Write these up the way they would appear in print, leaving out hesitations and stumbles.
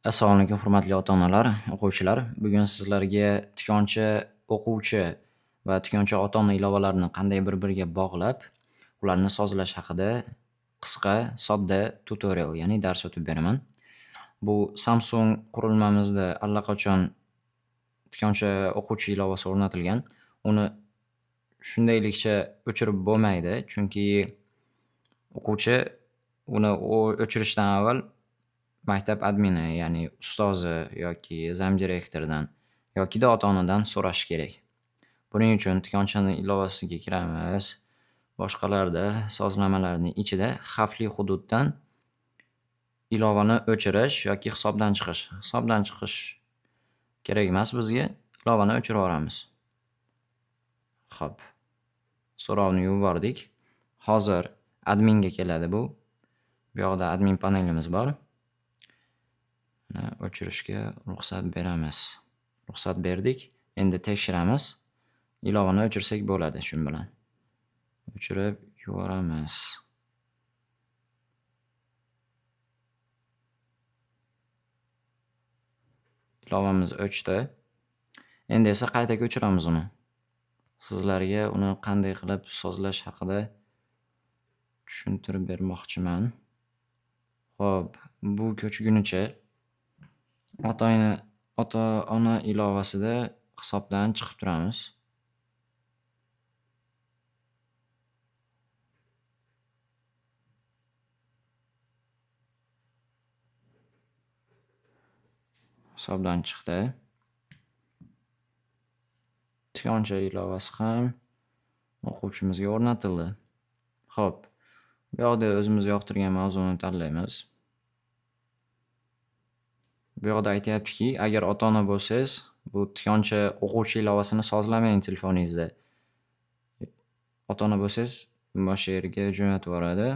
Assalomu alaykum, hurmatli ota-onalar, o'quvchilar. Bugun sizlarga tikonchi o'quvchi va tikonchi ota-ona ilovalarini qanday bir-biriga bog'lab, ularni sozlash haqida qisqa, sodda tutorial, ya'ni dars o'tib beraman. Bu Samsung qurilmamizda allaqachon tikonchi o'quvchi ilovasi o'rnatilgan. Uni shundaylikcha o'chirib bo'lmaydi, chunki o'quvchi uni o'chirishdan avval maktab admini, ya'ni ustozi yoki zam direktoridan yokida ota-onadan so'rashi kerak. Buning uchun tikonchani ilovasiga kiramiz. Boshqalarda sozlamalarning ichida xavfli hududdan ilovani o'chirish yoki hisobdan chiqish. Hisobdan chiqish kerak emas bizga, ilovani o'chirib yuboramiz. Xo'p. So'rovni yubordik. Hozir adminga keladi bu. Bu yoqda admin panelimiz bor. O'chirishga ruxsat beramiz. Ruxsat berdik. Endi tekshiramiz. Ilovani o'chirsak bo'ladi shu bilan. O'chirib yuboramiz. Ilovamiz o'chdi. Endi esa qayta ko'chiramiz uni. Sizlarga uni qanday qilib sozlash haqida tushuntirib bermoqchiman. Xo'p, bu ko'chgunicha ota-ona ilovasida hisobdan chiqib turamiz. Hisobdan chiqdi. Tikoncha ilovasi ham o'quvchimizga o'rnatildi. Xo'p, bu yoqda o'zimiz yoqtirgan mavzuni tanlaymiz. Bu yoqda aytyaptiki, agar ota-ona bo'lsangiz, bu tikoncha o'quvchi ilovasini sozlamang telefoningizda. Ota-ona bo'lsangiz, mana shu yerga jo'natib yuboradi.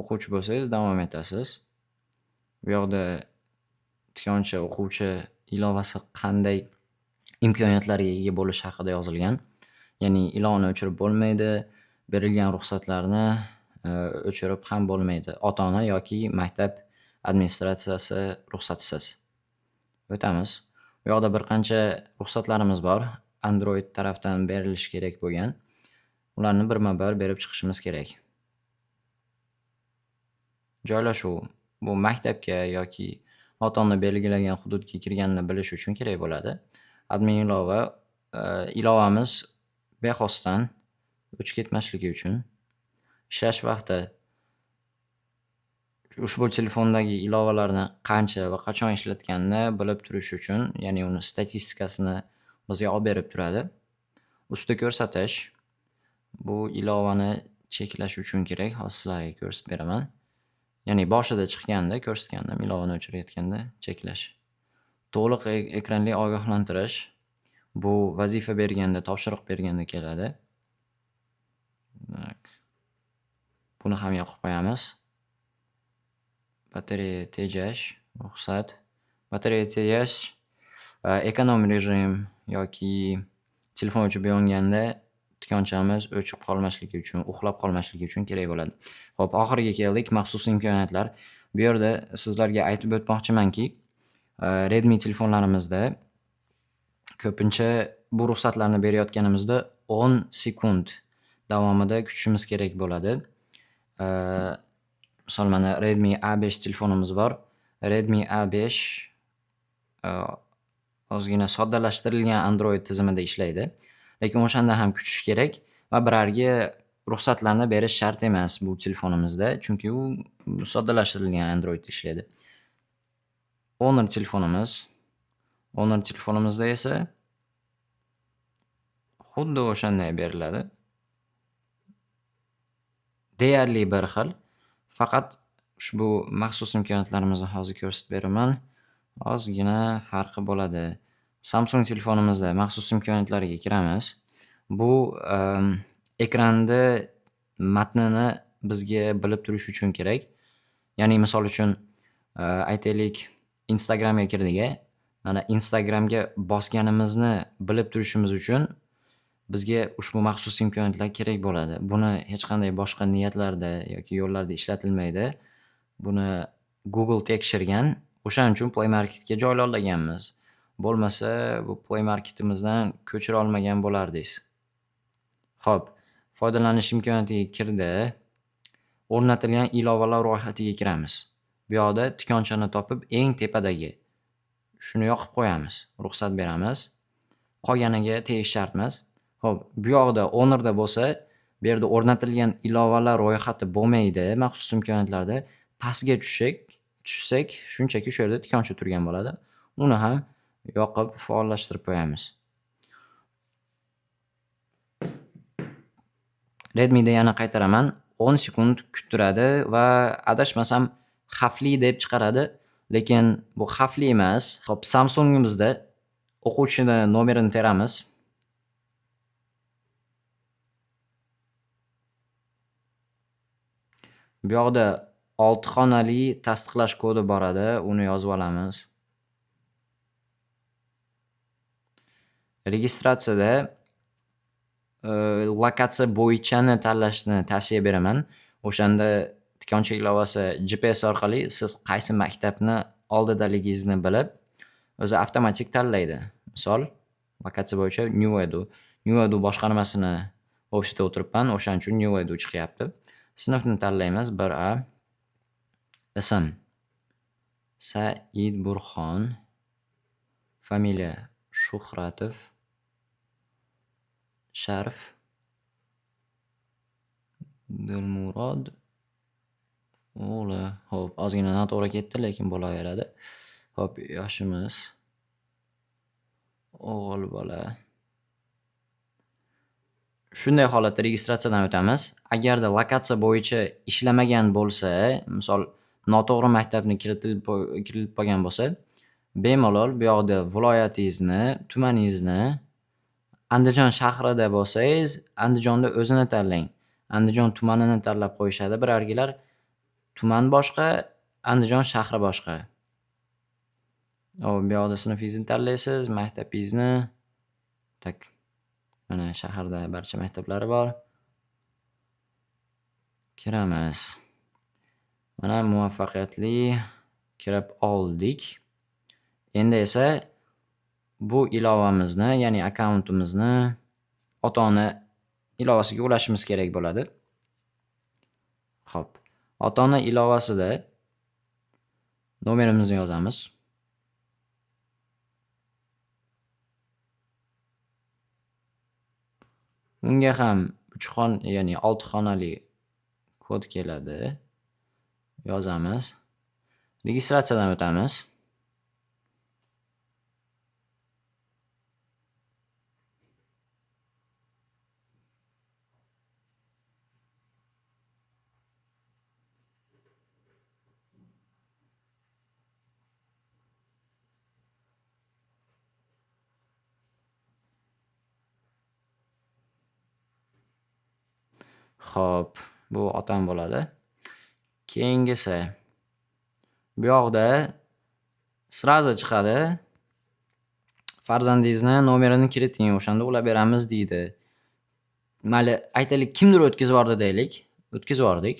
O'quvchi bo'lsangiz davom etasiz. Bu yoqda tikoncha o'quvchi ilovasi qanday imkoniyatlarga ega bo'lishi haqida yozilgan. Ya'ni ilovani o'chirib bo'lmaydi, berilgan ruxsatlarni o'chirib ham bo'lmaydi. Ota-ona yoki maktab administratsiyasi ruxsatisiz. O'tamiz. Bu yoqda bir qancha ruxsatlarimiz bor. Android tarafdan berilishi kerak bo'lgan. Ularni birma-bir berib chiqishimiz kerak. Joylashuv bu maktabga yoki ota-ona belgilagan hududga kirganini bilish uchun kerak bo'ladi. Admin ilova ilovamiz bexosdan o'chib ketmasligi uchun. Ishlash vaqti ushbu telefondagi ilovalarni qancha va qachon ishlatganini bilib turish uchun, ya'ni uni statistikasini bizga olib berib turadi. Usti ko'rsatish bu ilovani cheklash uchun kerak. Hozir sizlarga ko'rsatib beraman. Ya'ni boshida chiqqanda ko'rsatgandim, ilovani o'chirayotganda cheklash. To'liq ekranli ogohlantirish bu vazifa berganda, topshiriq berganda keladi. Buni ham yoqib qo'yamiz. Batareya tejash, ruxsat. Batareya tejash ekonom rejim yoki telefon o'chib yonganda tikonchamiz o'chib qolmasligi uchun, uxlab qolmasligi uchun kerak bo'ladi. Xo'p, oxiriga keldik, maxsus imkoniyatlar. Bu yerda sizlarga aytib o'tmoqchimanki, Redmi telefonlarimizda ko'pincha bu ruxsatlarni berayotganimizda 10 sekund davomida kutishimiz kerak bo'ladi. Misol mana Redmi A5 telefonimiz bor. Redmi A5 ozgina soddalashtirilgan Android tizimida ishlaydi. Lekin o'shanda ham kutish kerak va birarga ruxsatlarni berish shart emas bu telefonimizda, chunki u soddalashtirilgan Androidda ishlaydi. Honor telefonimiz. Honor telefonimizda esa xuddi o'shanday beriladi. Deyarli bir xil, faqat ushbu maxsus imkoniyatlarimizni hozir ko'rsatib beraman. Ozgina farqi bo'ladi. Samsung telefonimizda maxsus imkoniyatlarga kiramiz. Bu ekranda matnini bizga bilib turish uchun kerak. Ya'ni misol uchun aytaylik, Instagramga kirdik-a. Mana Instagramga bosganimizni bilib turishimiz uchun bizga ushbu maxsus imkoniyatlar kerak bo'ladi. Buni hech qanday boshqa niyatlarda yoki yo'llarda ishlatilmaydi. Buni Google tekshirgan. O'shaning uchun Play Marketga joylaganmiz. Bo'lmasa bu Play Marketimizdan ko'chira olmagan bo'lardingiz. Xo'p, foydalanish imkoniyatiga kirdi. O'rnatilgan ilovalar ro'yxatiga kiramiz. Bu yoqda tikonchani topib eng tepadagi shuni yoqib qo'yamiz. Ruxsat beramiz. Qolganiga tegish shart emas. Xo'p, bu yoqda Ownerda bo'lsa, bu yerda o'rnatilgan ilovalar ro'yxati bo'lmaydi maxsus imkoniyatlarda. Pastga tushsak, shunchaki shu yerda tikoncha turgan bo'ladi. Uni ham yoqib faollashtirib qo'yamiz. Redmi'da yana qaytaraman, 10 sekund kuttiradi va adashmasam xavfli deb chiqaradi, lekin bu xavfli emas. Xo'p, Samsungimizda o'quvchini nomerini teramiz. Bu yoqda 6 xonali tasdiqlash kodi boradi, uni yozib olamiz. Registratsiyada lokatsiya bo'yichani tanlashni tavsiya beraman. O'shanda tikoncha ilovasi GPS orqali siz qaysi maktabni oldidaligingizni bilib, o'zi avtomatik tanlaydi. Misol, lokatsiya bo'yicha New Edu. New Edu boshqarmasini ofisida o'tiribman, o'shaning uchun New Edu chiqyapti. Sinfni tanlaymiz 1A. Ism Said Burxon, familiya Shuhratov, Sharif Dilmurod o'g'li. Xo'p, ozgina noto'g'ri ketdi, lekin bo'laveradi. Xo'p, yoshimiz o'g'il bola. Shunday holatda registratsiyadan o'tamiz. Agarda lokatsiya bo'yicha ishlamagan bo'lsa, misol noto'g'ri maktabni kiritib qolgan bo'lsa, bemalol bu yoqda viloyatingizni, tumaningizni, Andijon shahrida bo'lsangiz, Andijonda o'zini tanlang. Andijon tumanini tanlab qo'yishadi birargilar. Tuman boshqa, Andijon shahri boshqa. Hop, bu yoqda sinfingizni tanlaysiz, maktabingizni. Tak. Mana shaharda barcha maktablari bor. Kiramiz. Mana muvaffaqiyatli kirib oldik. Endi esa bu ilovamizni, ya'ni akkauntimizni ota-ona ilovasiga ulashimiz kerak bo'ladi. Xo'p, ota-ona ilovasida nomerimizni yozamiz. Unga ham 3 xon, ya'ni 6 xonali kod keladi. Yozamiz. Registratsiyadan o'tamiz. Xo'p, bu otam bo'ladi. Keyingisi bu yoqda sразу chiqadi. Farzandingizni nomerini kiriting, o'shanda ulab beramiz deydi. Mayli, aytaylik, kimdir o'tkazib yubordi deylik. O'tkazib yubordik.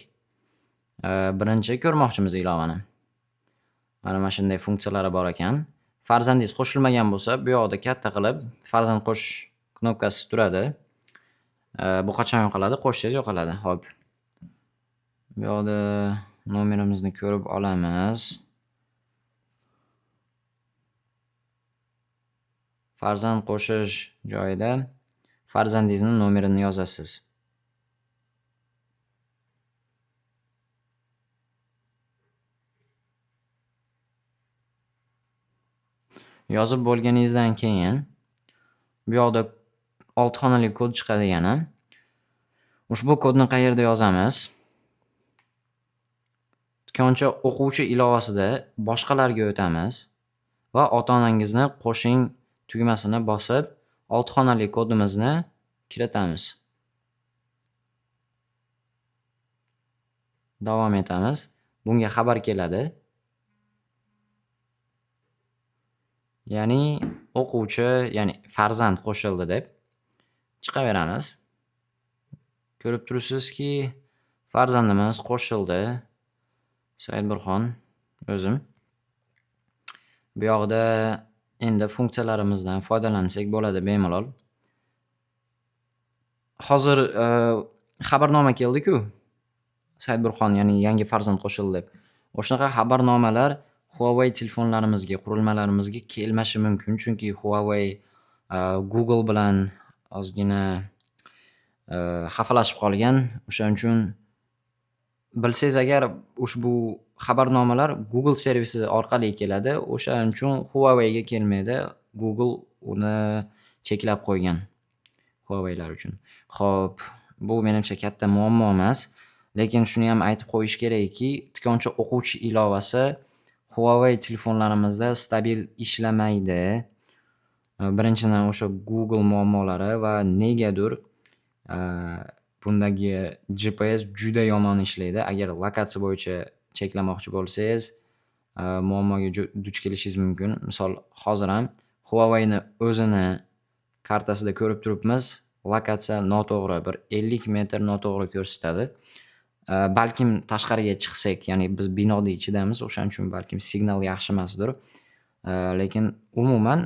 Birinchi ko'rmoqchimiz ilovani. Mana shunday funksiyalari bor ekan. Farzandingiz qo'shilmagan bo'lsa, bu yoqda katta qilib farzand qo'shish knopkasi turadi. Bu qachon yo'qoladi? Qo'shsangiz yo'qoladi. Xo'p. Bu yoqda nomerimizni ko'rib olamiz. Farzand qo'shish joyida farzandingizni nomerini yozasiz. Yozib bo'lganingizdan keyin bu yoqda 6 xonali kod chiqadi yana. Ushbu kodni qayerda yozamiz? Tikoncha o'quvchi ilovasida boshqalarga o'tamiz va ota-onangizni qo'shing tugmasini bosib, 6 xonali kodimizni kiritamiz. Davom etamiz. Bunga xabar keladi. Ya'ni o'quvchi, ya'ni farzand qo'shildi deb chiqaveramiz. Ko'rib turibsizki, farzandimiz qo'shildi. Said Burxon o'zim. Bu yoqda endi funksiyalarimizdan foydalansak bo'ladi bemalol. Hozir xabarnoma keldi-ku. Saidburxon, ya'ni yangi farzand qo'shildi deb. O'shanaqa xabarnomalar Huawei telefonlarimizga, qurilmalarimizga kelmashi mumkin. Chunki Huawei Google bilan ozgina xafalashib qolgan. O'shaning uchun bilsangiz agar ushbu xabarnomalar Google servisi orqali keladi. O'shaning uchun Huaweiga kelmaydi. Google uni cheklab qo'ygan Huaweilar uchun. Xo'p, bu menimcha katta muammo emas. Lekin shuniyam aytib qo'yish kerakki, tikonchi o'quvchi ilovasi Huawei telefonlarimizda stabil ishlamaydi. Birinchidan, o'sha Google muammolari va negadir bundagi GPS juda yomon ishlaydi. Agar lokatsiya bo'yicha cheklamoqchi bo'lsangiz, muammoga duch kelishingiz mumkin. Misol, hozir ham Huawei'ni o'zini kartasida ko'rib turibmiz, lokatsiya noto'g'ri, bir 50 metr noto'g'ri ko'rsatadi. Balkim tashqariga chiqsak, ya'ni biz binoni ichidamiz, o'shaning uchun balkim signal yaxshi emasdir. Lekin umuman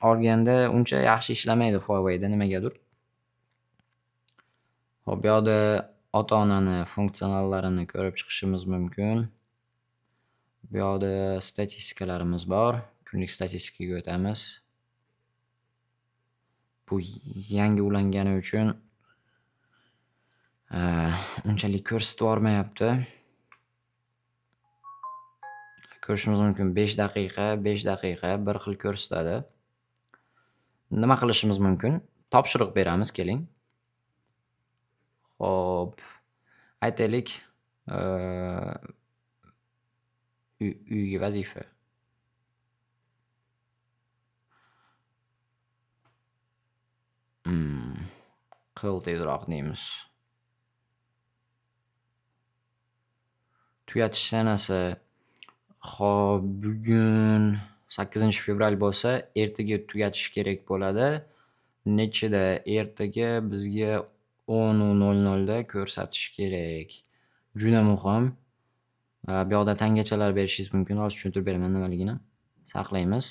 olganda uncha yaxshi ishlamaydi Huawei'da nimagadir. Xo'p, bu yoqda ota-onani funksionallarini ko'rib chiqishimiz mumkin. Bu yoqda statistikalarimiz bor. Kunlik statistikaga o'tamiz. Bu yangi ulangani uchun unchalik ko'rsatvormayapti. Ko'rishimiz mumkin, 5 daqiqa, 5 daqiqa bir xil ko'rsatadi. Nima qilishimiz mumkin? Topshiriq beramiz, keling. Xo'p, aytaylik, uyga vazifa. Qil tezroq deymiz. Tugatish sanasi, xo'p, bugun 8-fevral bo'lsa, ertaga tugatish kerak bo'ladi. Nechida? Ertaga bizga 10:00 da ko'rsatish kerak. Juda muhim. Bu yoqda tangachalar berishingiz mumkin. Hozir tushuntirib beraman nimaligini. Saqlaymiz.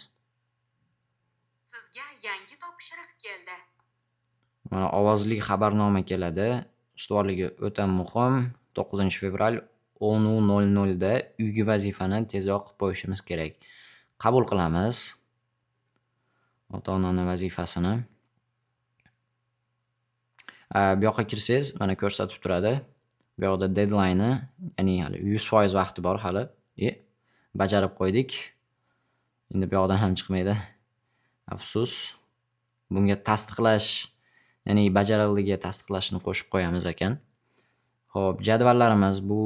Sizga yangi topshiriq keldi. Mana, ovozli xabarnoma keladi. Ustuvorligi o'ta muhim. 9-fevral 10:00 da uygi vazifani tezroq qilib qo'yishimiz kerak. Qabul qilamiz ota-onani vazifasini. Bu yoqqa kirsangiz, mana, ko'rsatib turadi. Bu yoqda deadline'i, ya'ni hali 100% vaqti bor hali. Bajarib qo'ydik. Endi bu yoqdan ham chiqmaydi. Afsus. Bunga tasdiqlash, ya'ni bajarildiga tasdiqlashni qo'shib qo'yamiz ekan. Xo'p, jadvallarimiz, bu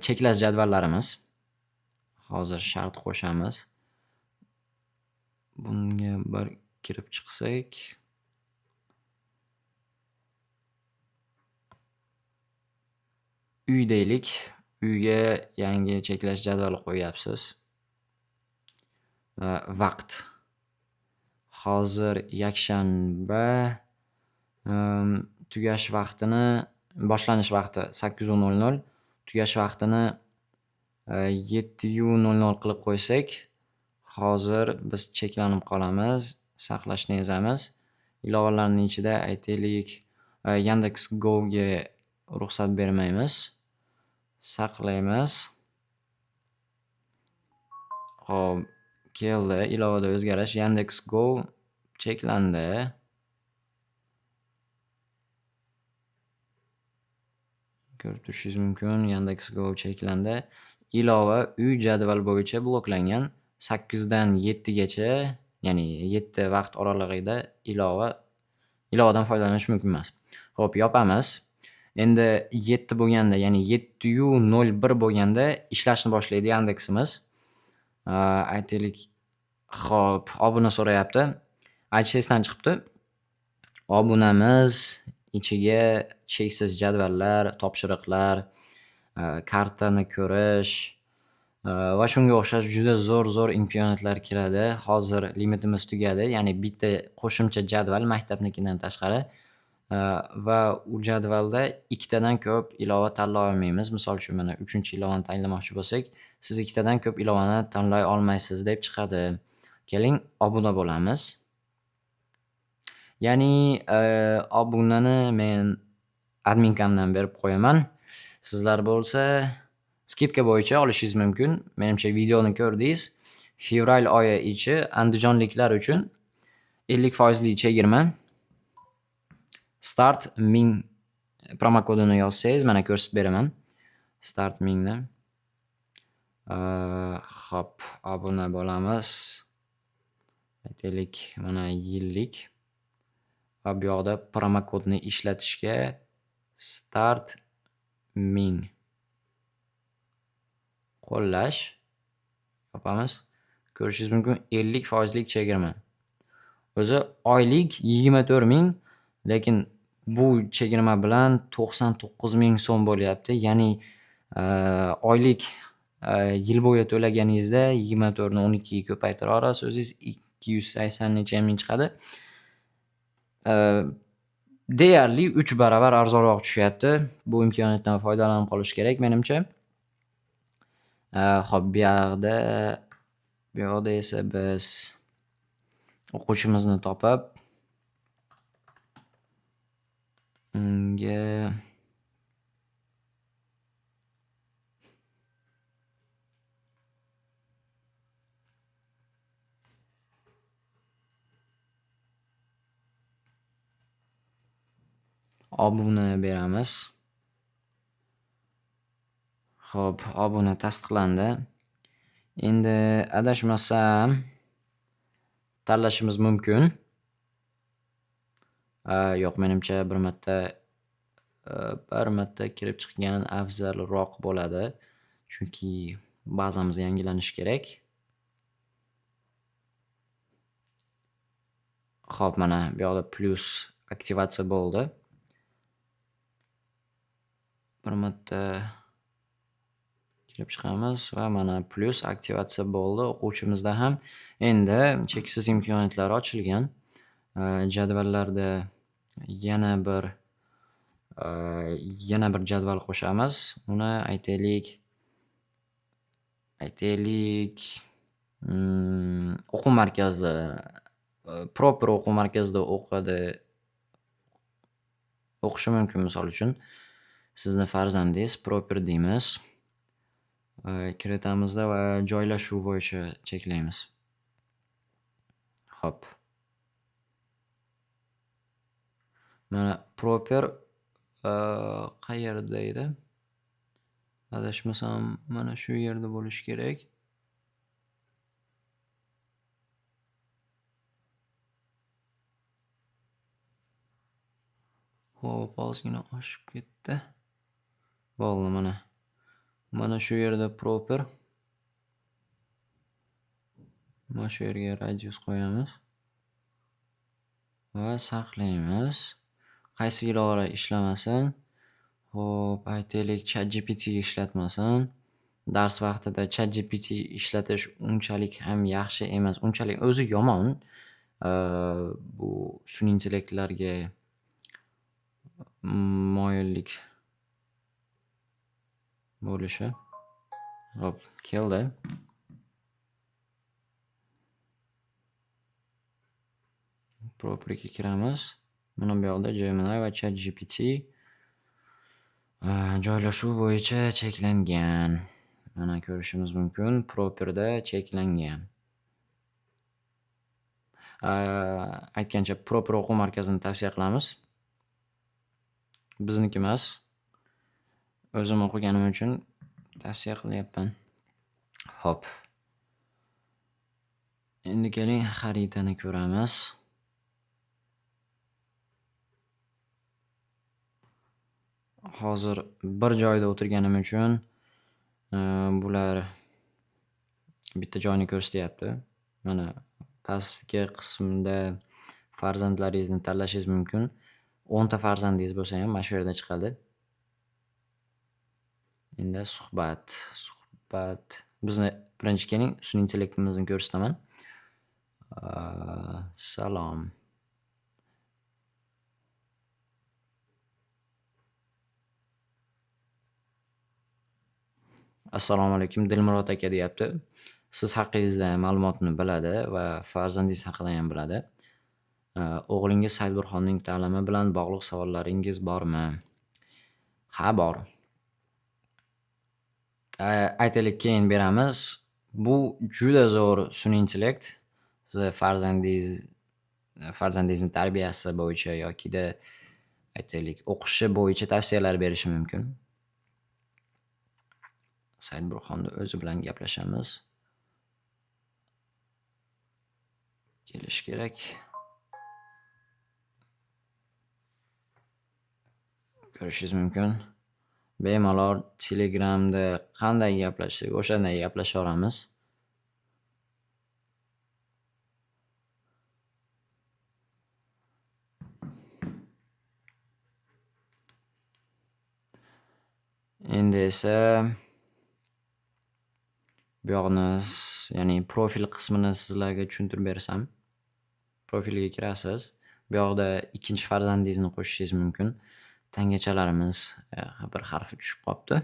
cheklash jadvallarimiz. Hozir shart qo'shamiz. Bunga bir kirib chiqsak. Uy deylik. Uyga yangi cheklash jadvali qo'yyapsiz. Va vaqt. Hozir yakshanba, tugash vaqtini, boshlanish vaqti 8:00, tugash vaqtini 7:00 qilib qo'ysak, hozir biz cheklanib qolamiz. Saqlashni ezamiz. Ilovalarning ichida, aytaylik, Yandex Go'ga ruxsat bermaymiz. Saqlaymiz. Xo'p, keldi ilovada o'zgarish. Yandex Go cheklandi. Ko'rib turishingiz mumkin, Yandex Go cheklandi. Ilova uy jadval bo'yicha bloklangan. 8 dan 7gacha, ya'ni 7 vaqt oralig'ida ilovadan foydalanish mumkin emas. Xo'p, yopamiz. Endi 7 bo'lganda, ya'ni 7:01 bo'lganda ishlashni boshlaydi Yandeximiz. Aytaylik, xo'p, obuna so'rayapti. Aytish esdan chiqibdi. Obunamiz ichiga cheksiz jadvallar, topshiriqlar, kartani ko'rish va shunga o'xshash juda zo'r zo'r imkoniyatlar kiradi. Hozir limitimiz tugadi, ya'ni bitta qo'shimcha jadval maktabnikidan tashqari. Va u jadvalda ikkitadan ko'p ilova tanlay olmaymiz. Misol uchun, mana 3-ilovani tanlamoqchi bo'lsak, siz ikkitadan ko'p ilovani tanlay olmaysiz deb chiqadi. Keling, obuna bo'lamiz. Ya'ni obunani men adminkamdan berib qo'yaman. Sizlar bo'lsa skidka bo'yicha olishingiz mumkin. Menimcha, videoni ko'rdingiz. Fevral oyi ichi andijonliklar uchun 50 foizli chegirma. Start 1000 promokodini yozsangiz, mana ko'rsatib beraman. Start 1000 ni. Xo'p, obuna bo'lamiz. Aytaylik, mana yillik va bu yoqda promokodni ishlatishga start 1000 qo'llash yopamiz. Ko'rishingiz mumkin, 50 foizlik chegirma. O'zi oylik 24 000, lekin bu chegirma bilan 99 000 so'm bo'lyapti. Ya'ni oylik yil bo'yi to'laganingizda 24ni 12ga ko'paytira olasiz o'zingiz, 280 necha ming chiqadi. Deyarli 3 baravar arzonroq tushyapti. Bu imkoniyatdan foydalanib qolish kerak, menimcha. Xo'p, bu yoqda esa biz o'quvchimizni topib, unga obuna beramiz. Xo'p, obuna tasdiqlandi. Endi adashmasam, tanlashimiz mumkin. Yo'q, menimcha, bir marta kirib chiqqan afzalroq bo'ladi. Chunki bazamiz yangilanishi kerak. Xo'p, mana bu yoqda plyus aktivatsiya bo'ldi. Bir marta kirib chiqamiz va mana plyus aktivatsiya bo'ldi o'quvchimizda ham. Endi cheksiz imkoniyatlar ochilgan. Jadvallarda yana bir jadval qo'shamiz. Uni aytaylik, o'quv markazi, Proper o'quv markazida o'qidi, o'qishi mumkin, misol uchun. Sizni farzandingiz Proper deymiz. Kiritamizda va joylashuv bo'yicha cheklaymiz. Xo'p. Mana Proper qayerda edi? Adashmasam, mana shu yerda bo'lishi kerak. Xo'p, ozgina oshib ketdi. Bo'ldi, mana. Mana shu yerda Proper. Mana shu yerga radius qo'yamiz va saqlaymiz. Qaysi ilovalar ishlamasin? Xo'p, aytaylik, ChatGPT ishlatmasin. Dars vaqtida ChatGPT ishlatish unchalik ham yaxshi emas. Unchalik o'zi yomon. Bu sun'iy intellektlarga moyillik bo'lishi. Xo'p, keldi. Properga kiramiz. Mana bu yoqda Gemini va ChatGPT joylashuv bo'yicha cheklangan. Mana, ko'rishimiz mumkin, Properda cheklangan. Aytgancha, Proper o'quv markazini tavsiya qilamiz. Bizniki emas. O'zim o'qiganim uchun tavsiya qilyapman. Xo'p. Endi keling, xaritani ko'ramiz. Hozir bir joyda o'tirganim uchun bular bitta joyni ko'rsatyapti. Mana, pastki qismida farzandlaringizni tanlashingiz mumkin. 10ta farzandingiz bo'lsayam, mana shu yerda chiqadi. Endi suhbat, suhbat. Bizni birinchi, keling, sun'iy intellektimizni ko'rsataman. Salom. Assalomu alaykum, Dilmurod aka deyapti. Siz haqingizda ma'lumotni biladi va farzandingiz haqida ham biladi. O'g'lingiz Saidburxonning ta'limi bilan bog'liq savollaringiz bormi? Ha, bor. Aytaylik, keyin beramiz. Bu juda zo'r sun'iy intellekt. Sizni farzandingizni tarbiyasi bo'yicha yokida aytaylik o'qishi bo'yicha tavsiyalar berishi mumkin. Saidburxonni o'zi bilan gaplashamiz. Kelishi kerak. Ko'rishingiz mumkin. Bemalol Telegramda qanday gaplashsak o'shanday gaplashaveramiz. Endi esa bu yog'ini, ya'ni profil qismini sizlarga tushuntirib bersam. Profilga kirasiz. Bu yoqda ikkinchi farzandingizni qo'shishingiz mumkin. Tangachalarimiz, bir harfi tushib qolibdi.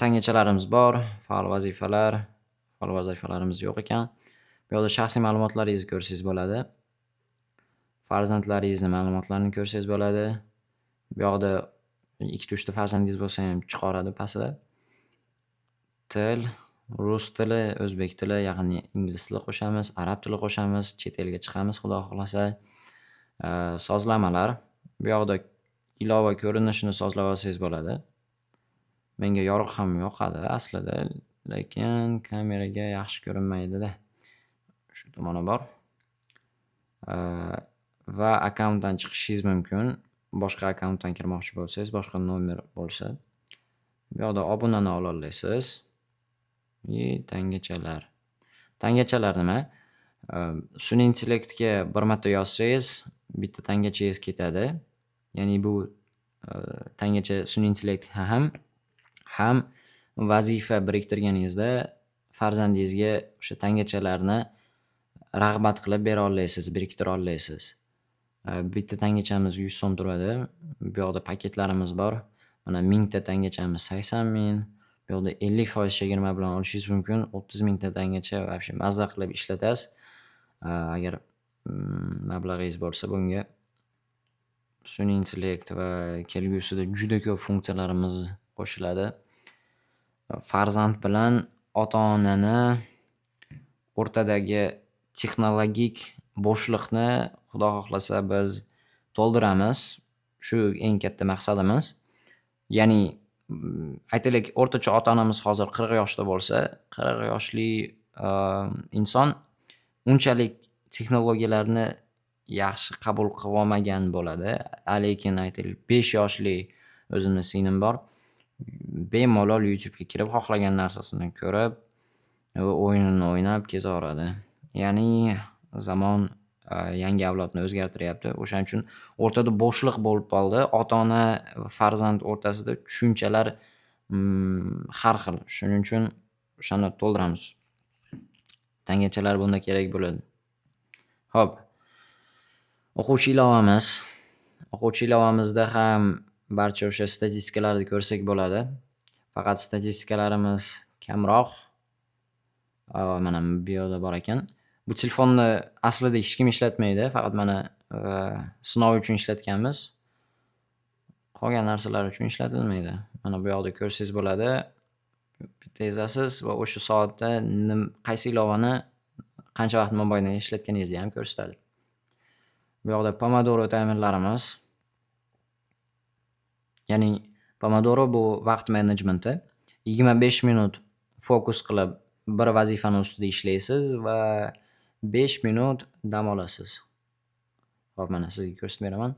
Tangachalarimiz bor, faol vazifalar, faol vazifalarimiz yo'q ekan. Bu yoqda shaxsiy ma'lumotlaringizni ko'rsangiz bo'ladi. Farzandlaringizni ma'lumotlarini ko'rsangiz bo'ladi. Bu yoqda ikkita uchta farzandingiz bo'lsa ham chiqaradi pastida. Til, rus tili, o'zbek tili, ya'ni ingliz tili qo'shamiz, arab tili qo'shamiz, chet elga chiqamiz xudo xohlasa. Sozlamalar. Bu yoqda ilova ko'rinishini sozlab olsangiz bo'ladi. Menga yorug' ham yoqadi aslida, lekin kameraga yaxshi ko'rinmaydida. Shu tomoni bor. Va akkauntdan chiqishingiz mumkin. Boshqa akkauntdan kirmoqchi bo'lsangiz, boshqa nomer bo'lsa. Bu yoqda obunani ola olasiz. И tangachalar. Tangachalar nima? Sun'iy intellektga bir marta yozsangiz, bitta tangachangiz ketadi. Ya'ni bu tangacha sun'iy intellektga ham vazifa biriktirganingizda farzandingizga o'sha tangachalarni rag'bat qilib bera olasiz, biriktira olasiz. Bitta tangachamiz 100 so'm turadi. Bu yoqda paketlarimiz bor. Mana 1000 ta tangachamiz 80 ming. Bu yoqda 50% chegirma bilan olishingiz mumkin. 30 mingta tangacha вообще mazza qilib ishlatasiz. Agar mablag'ingiz bo'lsa, bunga sun'iy intellekt va kelgusida juda ko'p funksiyalarimiz qo'shiladi. Farzand bilan ota-onani o'rtadagi texnologik bo'shliqni xudo xohlasa biz to'ldiramiz. Shu eng katta maqsadimiz. Ya'ni aytaylik, o'rtacha ota-onamiz hozir 40 yoshda bo'lsa, 40 yoshli inson unchalik texnologiyalarni yaxshi qabul qilolmagan bo'ladi. Lekin aytaylik, 5 yoshli o'zimni singlim bor. Bemalol YouTube'ga kirib xohlagan narsasini ko'rib va o'yinini o'ynab ketaveradi. Ya'ni zamon yangi avlodni o'zgartiryapti. O'shaning uchun o'rtada bo'shliq bo'lib qoldi. Ota-ona va farzand o'rtasida tushunchalar har xil. Shuning uchun o'shani to'ldiramiz. Tangachalar bunda kerak bo'ladi. Xo'p. O'quvchi ilovamiz. O'quvchi ilovamizda ham barcha o'sha statistikalarni ko'rsak bo'ladi. Faqat statistikalarimiz kamroq. Mana bu yoqda bor ekan. Bu telefonni aslida hech kim ishlatmaydi, faqat mana sinov uchun ishlatganmiz. Qolgan narsalar uchun ishlatilmaydi. Mana bu yoqda ko'rsangiz bo'ladi. Bitta ezasiz va o'sha soatda qaysi ilovani qancha vaqt mobaynida ishlatganingizni ham ko'rsatadi. Bu yoqda Pomodoro taymerlarimiz. Ya'ni Pomodoro bu vaqt menejmenti. 25 minut fokus qilib bir vazifani ustida ishlaysiz va 5 minut dam olasiz. Hop, mana sizga ko'rsatib beraman.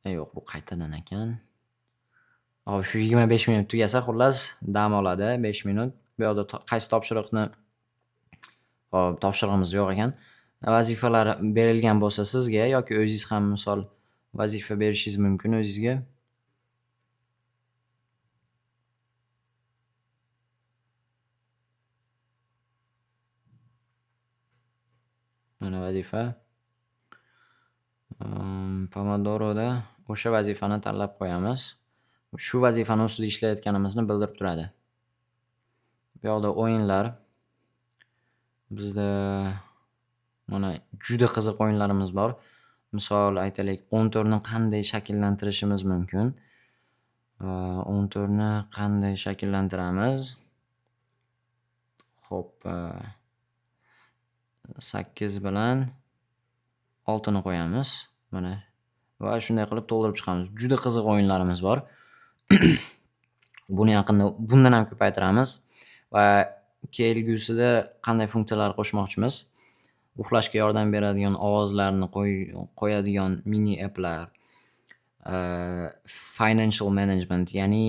Yo'q, bu qaytadan ekan. Hop, shu 25 minut tugasa, xullas, dam oladi 5 minut. Bu yoqda qaysi topshiriqni, hop, topshirig'imiz yo'q ekan. Vazifalar berilgan bo'lsa sizga yoki o'zingiz ham misol vazifa berishingiz mumkin o'zingizga. Mana vazifa. Pomodoroda o'sha vazifani tanlab qo'yamiz. Shu vazifani ustida ishlayotganimizni bildirib turadi. Bu yoqda o'yinlar. Bizda mana juda qiziq o'yinlarimiz bor. Misol aytaylik, 14 ni qanday shakllantirishimiz mumkin? 14 ni qanday shakllantiramiz? Xo'p, 8 bilan 6 ni qo'yamiz. Mana va shunday qilib to'ldirib chiqamiz. Juda qiziq o'yinlarimiz bor. Buni yaqinda bundan ham ko'paytiramiz va kelgusida qanday funksiyalar qo'shmoqchimiz? Uxlashga yordam beradigan ovozlarni qo'yadigan mini applar, financial management, ya'ni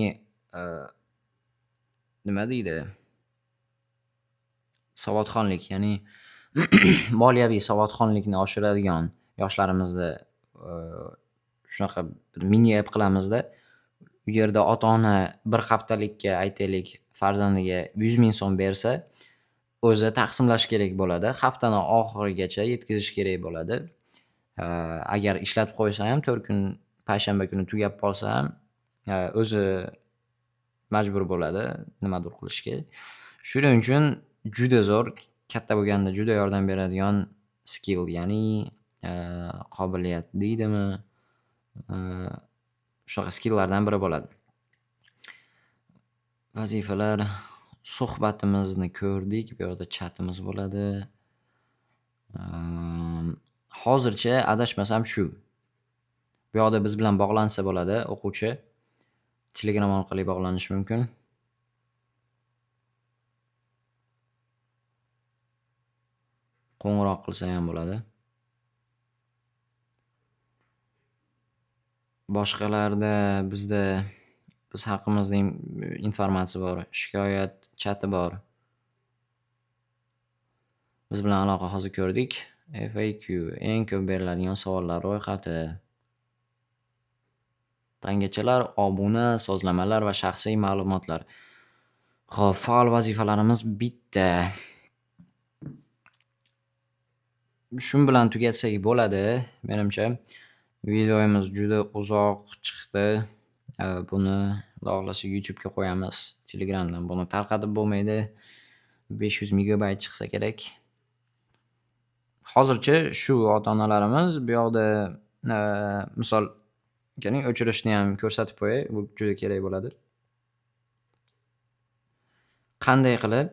nima deydi? Savodxonlik, ya'ni moliyaviy savodxonlikni oshiradigan yoshlarimizni shunaqa mini app qilamizda. U yerda ota-ona bir haftalikka aytaylik farzandiga 100 000 so'm bersa, o'zi taqsimlash kerak bo'ladi. Haftani oxirigacha yetkazish kerak bo'ladi. Agar ishlatib qo'ysa ham 4 kun, payshanba kuni tugab qolsa ham o'zi majbur bo'ladi nimadir qilishga. Shuning uchun juda zo'r, katta bo'lganda juda yordam beradigan skill, ya'ni qobiliyat deydimi, shunaqa skilllardan biri bo'ladi. Vazifalar, suhbatimizni ko'rdik. Bu yoqda chatimiz bo'ladi. Hozircha adashmasam shu. Bu yoqda biz bilan bog'lansa bo'ladi o'quvchi. Telegram orqali bog'lanish mumkin. Qo'ng'iroq qilsa ham bo'ladi. Boshqalarda bizda biz haqimizda informatsiya bor, shikoyat chati bor. Biz bilan aloqa hozir ko'rdik. FAQ eng ko'p beriladigan savollar ro'yxati. Tangachalar, obuna, sozlamalar va shaxsiy ma'lumotlar. Xo'p, faol vazifalarimiz bitta. Shun bilan tugatsak bo'ladi, menimcha. Videomiz juda uzoq chiqdi. Buni Xudo xohlasa YouTube'ga qo'yamiz. Telegramdan buni tarqatib bo'lmaydi. 500 megabayt chiqsa kerak. Hozircha shu ota-onalarimiz bu yoqda, misol keling, o'chirishni ham ko'rsatib qo'yay, bu juda kerak bo'ladi. Qanday qilib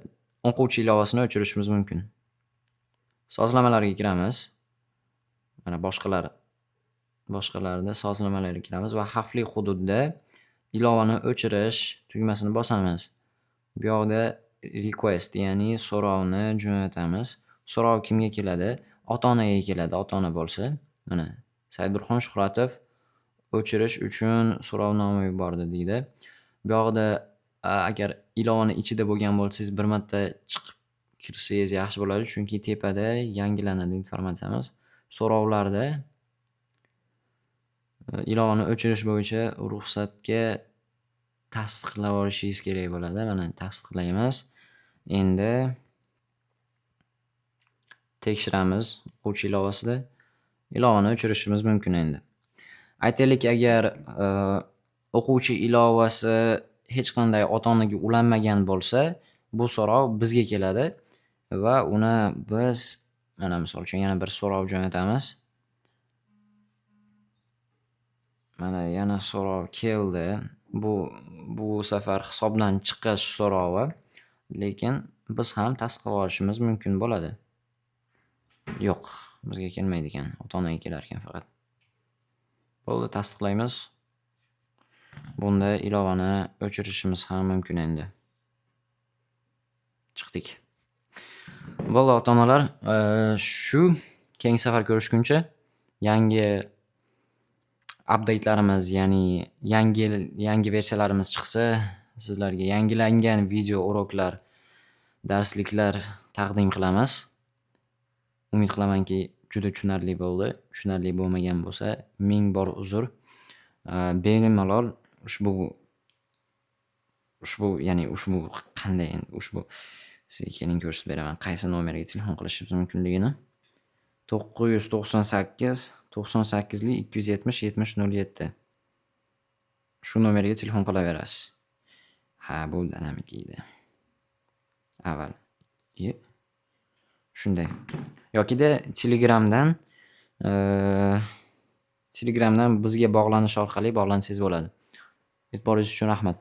o'quvchi ilovasini o'chirishimiz mumkin? Sozlamalarga kiramiz. Mana boshqalarda sozlamalarga kiramiz va xavfli hududda ilovani o'chirish tugmasini bosamiz. Bu yoqda request, ya'ni so'rovni jo'natamiz. So'rov kimga keladi? Ota-onaga keladi, ota-ona bo'lsa. Mana Saidburxon Shuhratov o'chirish uchun so'rovnoma yubordi deydi. Bu yoqda agar ilovani ichida bo'lgan bo'lsangiz, bir marta chiqib kirsangiz yaxshi bo'ladi, chunki tepada yangilanadi informatsiyamiz. So'rovlarda ilovani o'chirish bo'yicha ruxsatga tasdiqlab olishingiz kerak bo'ladi. Mana tasdiqlaymiz. Endi tekshiramiz o'quvchi ilovasida. Ilovani o'chirishimiz mumkin endi. Aytaylik, agar o'quvchi ilovasi hech qanday ota-onaga ulanmagan bo'lsa, bu so'rov bizga keladi va uni biz mana misol uchun yana bir so'rov jo'natamiz. Mana yana so'rov keldi. Bu safar hisobdan chiqish so'rovi, lekin biz ham tasdiqlab olishimiz mumkin bo'ladi. Yo'q, bizga kelmaydi ekan, ota-onaga kelar ekan faqat. Bo'ldi, tasdiqlaymiz. Bunda ilovani o'chirishimiz ham mumkin endi. Chiqdik. Bo'ldi ota-onalar, shu keyingi safar ko'rishguncha yangi updatelarimiz, ya'ni yangi versiyalarimiz chiqsa, sizlarga yangilangan video uroklar, darsliklar taqdim qilamiz. Umid qilamanki, juda tushunarli bo'ldi. Tushunarli bo'lmagan bo'lsa, ming bor uzr. Bemalol ushbu, ya'ni ushbu qanday endi ushbu sizga keling ko'rsatib beraman, qaysi nomerga telefon qilishingiz mumkinligini. 998 98 270 70 07. Shu nomerga telefon qilaverasiz. Ha, bu dadamniki edi. Avval. Shunday. Yokida Telegramdan bizga bog'lanish orqali bog'lansangiz bo'ladi. E'tiboringiz uchun rahmat.